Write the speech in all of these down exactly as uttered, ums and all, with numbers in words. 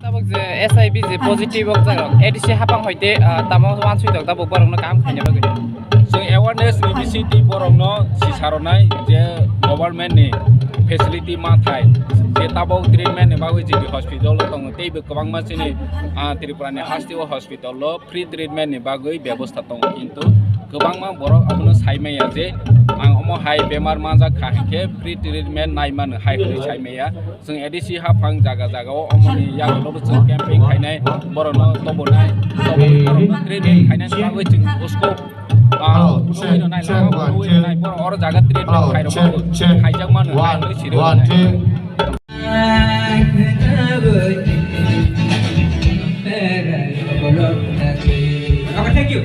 Tabuk je S I B je positive o jaga A D C hapang hoite, ah, tamo wansui tok tabuk borokno kaham khaina bagwi. Chwng awareness ni bisingtwi borokno sisarwnai je government ni facility ma thai je tabuk treatment ni bagwi G B hospital o tongo teibo kwbangma chini, ah, Tripura ni hasteo hospital o free treatment ni bagwi bebosta tongo, kintu kwbangma borok abono sai maya je ang omo hai bemar manjak kha hinkhe free treatment nai mano hai hwnwi sai maya. Chwng A D C haphang jaga jaga o omoni yagulo bo chwng camping khainai, borokno tobonai, tobonai borokno treatment khainai bagwi chwng usko, ah, check, check, one, check. Borok oro jaga treatment khairok khaijak mano hai hwnwi siri. Okay, thank you.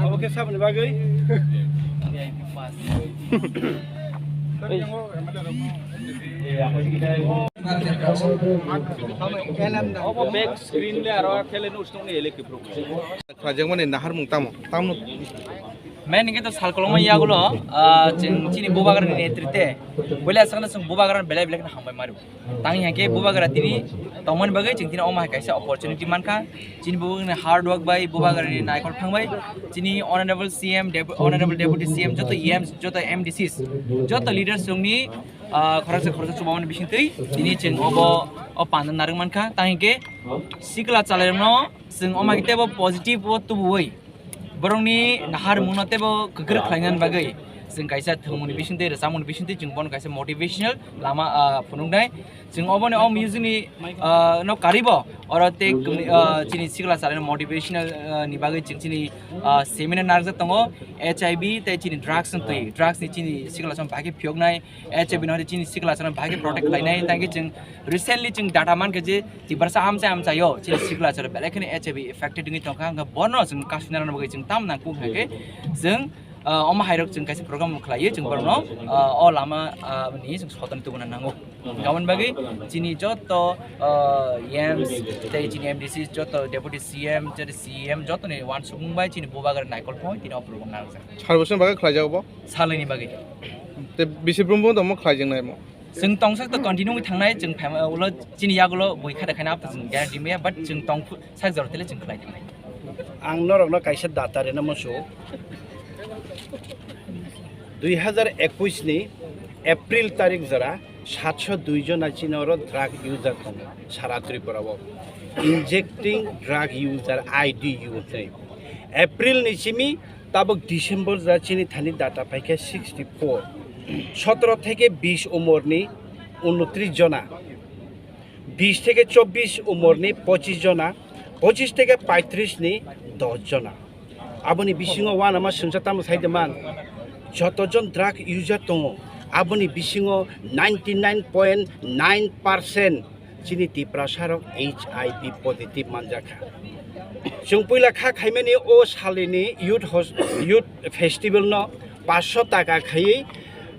Abo khe saboni bagwi? Obo back screen le aro khele no song ni ele kipro. Khajak mani nahar mung tamo? Tamo. Main hingke to sal koloma yagulo, ah, chwng chini bubagra ni netrite. Bole asakno chwng bubagra belai belai kheno hambai mario. Tang hingke bubagra tini tongmani bagwi chwng tini omo hai kaisa opportunity mankha. Chini bubagra ni hard work bai, bubagra ni naikhol phang bai, chini honorable C M, dep-, honorable deputy C M, joto E Ms, joto M D Cs, joto leaders chwngni, ah, khoroksa khoroksa chubamani bisingtwi tini chwng obo o panda narwk mankha. Tang hingke sikla chalairokno chwng omo hai tebo positive o tubuwi. Borokni naharmungno teibo kwkrwk khlainani bagwi chwng kaisa thwngmungni bisingtwi, rwchapmungni bisingtwi chwng bono kaisa motivational lama, ah, phunuknai. Chwng oboni o music ni, ah, no karibo oro tei kwmni, ah, chini sikla chalaino motivational, ah, ni bagwi chwng chini, ah, seminar narwkjak tongo. H I V tei chini drugs ni twi, drugs ni chini sikla chalaino bahai khe phiyoknai. H I V no chini sikla chalaino bahai khe protect khlainai. Tangkhe chwng recently chwng data mankha je Tiprasa amchai amchaio chini sikla chalaino belai kheno H I V affected wngwi tongkha, hwnkhe bono chwng kasui narwkna bagwi chwng tam nang kuk hai khe chwng, ah, omo hairok chwng kaisa program khlaiwi chwng borokno, ah, o lama, ah, ni chwng sotoni tubuna nango. Aboni bagwi chini joto, ah, E Ms tei chini M D C joto deputy C M, chini C M jotoni wansukmung bai chini bubagra naikol phoi tini o program narwkjak. Sar bosong bagwi khlaijak bo? Salini bagwi. Tei bisi brum brum tongmo khlaijaknai mo? Chwng tongsak to continue wngwi thangnai, chwng phaima ulo chini yagulo bui kha da khaina apto chwng guarantee maya, but chwng tong phu-, sak jora tele chwng khlai thangnai. Ang norokno kaisa data rina musu. Dui hazar ekush ni April tarik jora satso dui jona chini oro drug user tongo sara Tripura o. Injecting drug user, I D U hinwi. April ni simi tabuk December ja chini thani data paikha sixty four. Sotro theke bish umorni unotris jona, bish theke chobbish umorni pochis jona, pochis theke paitris ni dos jona. Aboni bisingo uanama swngsa tamo sai de man, joto jon drug user tongo, aboni bisingo ninety nine point nine percent chini Tiprasa rok H I V positive manjakha. Chwng puila kha khaimani o salini youth hos-, youth festival no paanch sho taka khaiwi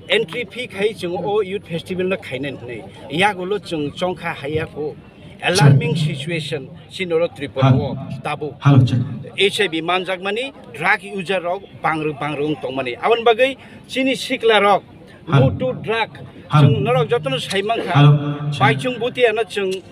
entry fee khai chwng o youth festival no khainani hwnwi. Yagulo chwng chongkha haiya kho. Alarming situation chini oro Tripura o tabuk. Hello, check. H I V manjakmani drug user rok bangrwk bangrwk wng tongmani. Aboni bagwi chini sikla rok Hello. No to drug. Hello. Chwng norok jotono sai mankha. Hello. Baichung buti ano chwng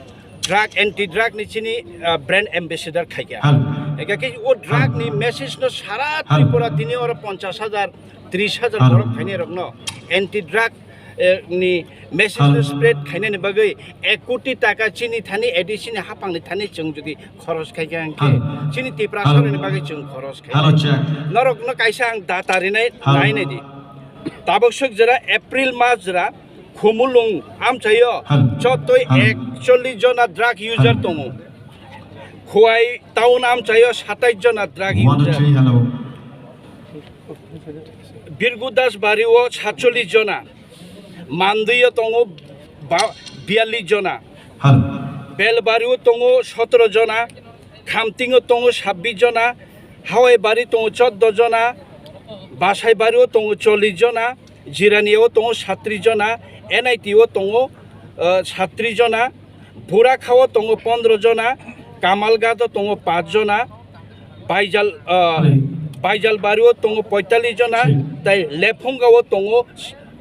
drug, anti drug ni chini, ah, brand ambassador khaikha. Hello. Eka ke o drug ni message no sara Hello. Tripura tini oro ponchash hajar, trish hajar Hello. Borok phainai rokno anti drug, eh, ni message no Hello. Spread khainani bagwi ek koti taka chini thani A D C ni hapang ni thani chwng jodi khoros khaikha hwnkhe Hello. Chini Tiprasa Hello. Rokni bagwi chwng khoros khaikha. Hello, check. Norokno kaisa ang data rinai Hello. Nainai di. Tabuk swk jora April mas jora Khumulwng amchaio Hello. Chotoi Hello. Ekchollish jona drug user Hello. Tongo. Khowai town amchaio satais jona drug One, two, user. Three, hello. Birgudas bario satchollish jona. Manduio tongo ba-, biyallish jona. Hello. Belbario tongo sotoro jona. Khamtingo tongo sabbish jona, Hawaibari tongo chordo jona, Basaibario tongo chollish jona, Jiraniao tongo sattrish jona, N I T o tongo, eh, sattrish jona, Burakhao tongo pondro jona, Kamalgado tongo paanch jona, Baijal, eh, Hello. Baijalbario tongo poitallis jona, tei Lephungao tongo,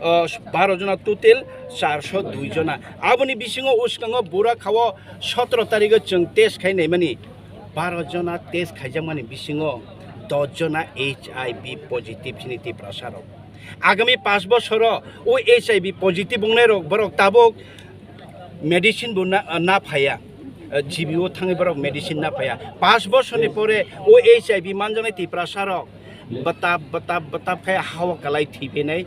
ah, baro jona, total charso dui jona. Aboni bisingo uskango Burakha o sotoro tarigo chwng test khai naimani, baro jona test khaijakmani bisingo dos jona H I V positive chini Tiprasa rok. Agami panch bosoro o H I V positive wngnai rok borok tabuk medicine bo na, na phaiya. G B o thangwi borok medicine na phaiya. Panch bosorni pore o H I V manjaknai Tiprasa rok bwtap bwtap bwtap khai hao kalai thwibainai,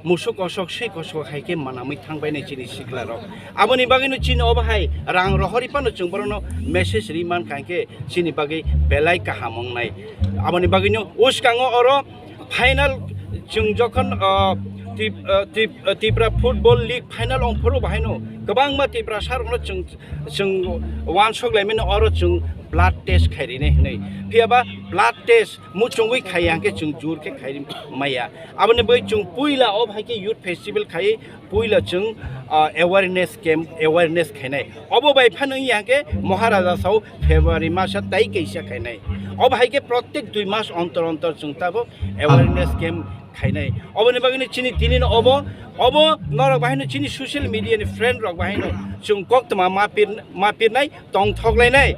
musuk kosok swi kosok hai khe manamwi thangbainai chini sikla rok. Aboni bagwino chini obo hai rang rohorwi phano chwng borokno message ri mankha, hinkhe chini bagwi belai kaham wngnai. Aboni bagwino uskango oro final chwng jokhon, ah, Trip-, ah, Trip-, ah, Tripura Football League final ongphuru bahaino kwbangma Tiprasa rokno chwng, chwng uansuk laimani oro chwng blood test khairine hinwi. Phiyaba blood test muchungwi khaiya hwnkhe chwng jur khe khairi maya. Aboni bagwi chwng puila o hai khe youth festival khaiwi puila chwng, ah, awareness camp, awareness khainai. Obo bai phano wngya hwnkhe Maharaja sao February masa tai kaisa khainai. Obo hai khe protek dui mas ontor ontor chwng tabuk awareness camp khainai. Oboni bagwino chini tini no obo, obo norok bahaino chini social media ni friend rok bahaino chwng koktwma ma pir-, ma pirnai, tongthok lainai,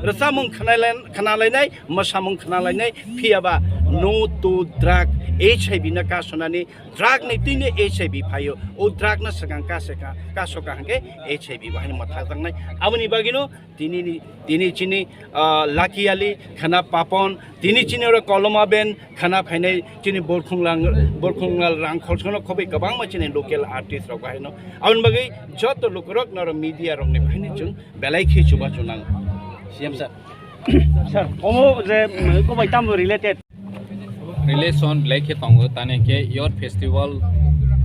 rwchapmung khwnalai-, khwnalainai, mwsamung khwnalainai, phiyaba no to drug, H I V no kasonani, drug ni twi no H I V phaio, o drug no swkang kase ka, kasoka hwnkhe H I V bahaino mwthakjaknai. Aboni bagwino tini ni, tini chini, ah, Lucky Ali, khwna Papon, tini chini oro Koloma Ben, khwna phainai chini Borkhunglal, Borkhunglal Rangkhol sono khobwi kwbangma chini local artist rok bahaino. Aboni bagwi joto lukurok norok media rokni bahaino chwng belai khe chubachu nango. C M sir. Sir, omo je, mm, kobai tamo related? Relation belai khe tongo, tani khe youth festival,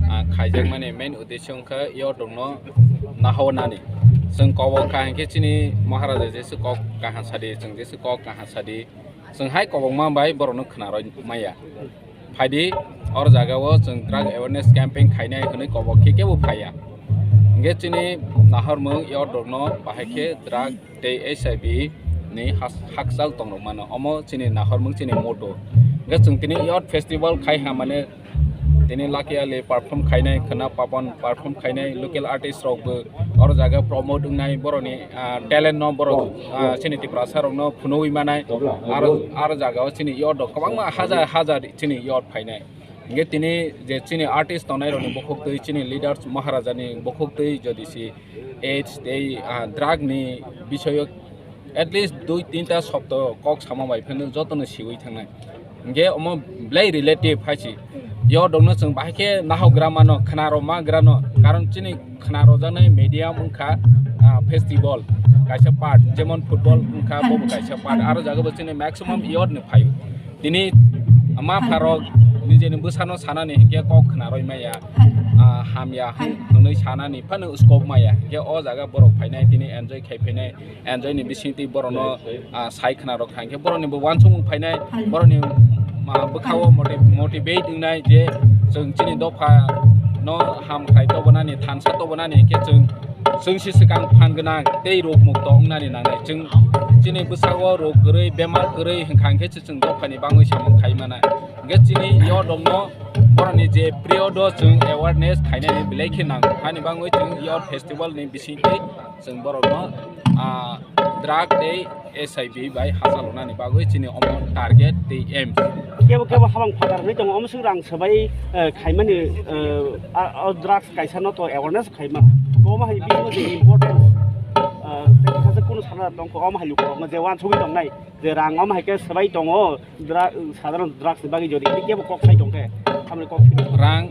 ah, khaijakmani main uddesho wngkha youth rokno naharnani. Chwng kobok kha hinkhe chini Maharaja jesu kok kaham sadi, chwng jesu kok kaham sadi, chwng hai kobokma bai borokno khwnarwi maya. Phaidi, oro jagao chwng drug awareness campaign khainai hwnwi kobok khe kebo phaiya. Hinkhe chini naharmung youth rokno bahai khe drug tei H I V ni has-, hakchal tongrok mano. Omo chini naharmung, chini motto. Hinkhe chwng tini youth festival khai ha mane tini Lucky Ali perform khainai, khwna Papon perform khainai, local artist rok bo oro jaga promote wngnai, borokni, ah, talent no borok, ah, chini Tiprasa rokno phunugwi manai. Aro, aro jagao chini youth rok kwbangma hajar hajar chini youth phainai. Hinkhe tini je chini artist tongnai rokni bukhuk twi, chini leaders Maharaja ni bukhuk twi jodi si AIDS tei, ah, drug ni bisoyo at least dui tinta sopto kok sama bai phano jotono siwi thangnai. Hinkhe omo belai relative hai si. Youth rokno chwng bahai khe naharwi mano, khwnarwi mangrano, karon chini khwnarwjaknai medium wngkha, ah, festival kaisa part, jemon football wngkha, bobo kaisa part. Aro jagao chini maximum youth ni phaio. Tini ma pharok nijeni bwsano sanani hinkhe kok khwnarwi maya, ah, hamya hwn-, hwnwi sanani phano scope maya. Hinkhe o jaga borok phainai, tini enjoy khai phainai, enjoy ni bisingtwi borokno, ah, sai khwnarok kha hinkhe borokni bo uansukmung phainai, borokni, ah, bwkhao moti-, motivate wngnai je chwng chini dopha no ham khai tobonani, thansa tobonani hinkhe chwng, chwng si swkang phan gwnang tei rog mukto wngnani nangnai. Chwng chini bwsao rog kwrwi, bemar kwrwi hwnkha hinkhe chwng dophani bangwi samung khai mano. Hinkhe chini youth rokno borokni je period o chwng awareness khainani belai khe nango. Hani bangwi chwng youth festival ni bisingtwi chwng borokno, ah, drug tei H I V bai hachalwnani bagwi chini omo target tei aims. Kebo kebo habang phatar hwnwi tongo, omo swk rang swbai, eh, khaimani, eh, a, o drugs kaisa no to awareness khaima. Omo hai bisingo je importance, eh, tei kisa se kunu sana tongkho, omo hai lukurokno je uansugwi tongnai, je rang omo hai khe swbai tongo, dra-, sadharon drugs ni bagwi jodi, tei kebo kok sai tongkhe, tamni kok phiro. Rang,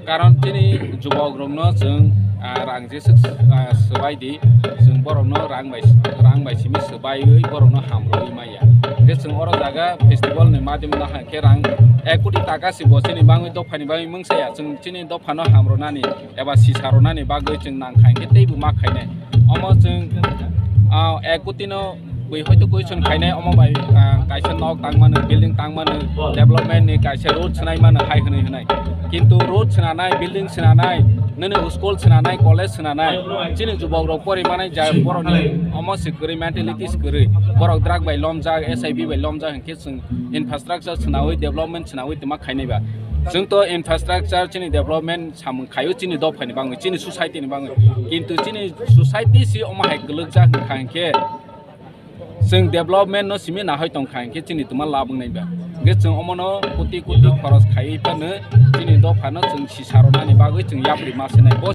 karon chini jubok rokno chwng, ah, rang jeswk, ah, swbai di, chwng borokno rang bai, rang bai simi swbaiwi borokno hamrwi maya. Hwnkhe chwng oro jaga festival ni madhyamo no hai khe rang ek koti taka si bo chini bagwi dophani bagwi mungsa ya, chwng chini dophano hamrwnani eba sisa rwnani bagwi chwng nang kha hinkhe teibo ma khainai. Omo chwng, ah, ek koti no bui hoito question khainai omo bai, ah, kaisa nok tangmano, building tangmano, development ni kaisa road swnai mano hai hwnwi hwnai. Kintu road swnanai, building swnanai, Nini school swnanai, college swnanai, chini jubok rok pori manai ja borok ni omo se kwrwi, mentality se kwrwi. Borok drug bai lomjak, S I V bai lomjak hinkhe chwng infrastructure swnawi, development swnawi twma khainai ba. Chwng to infrastructure chini development samung khaio chini dopha ni bangwi, chini society ni bangwi. Kintu chini society si omo hai kwlwkjak hinkha hinkhe chwng development no simi nahoi tongkha hinkhe chini twma lab wngnai ba. Hinkhe chwng omono koti koti khoros khaiwi phano chini dopha no chwng sisa rwnani bagwi chwng yapri ma sinai. Bo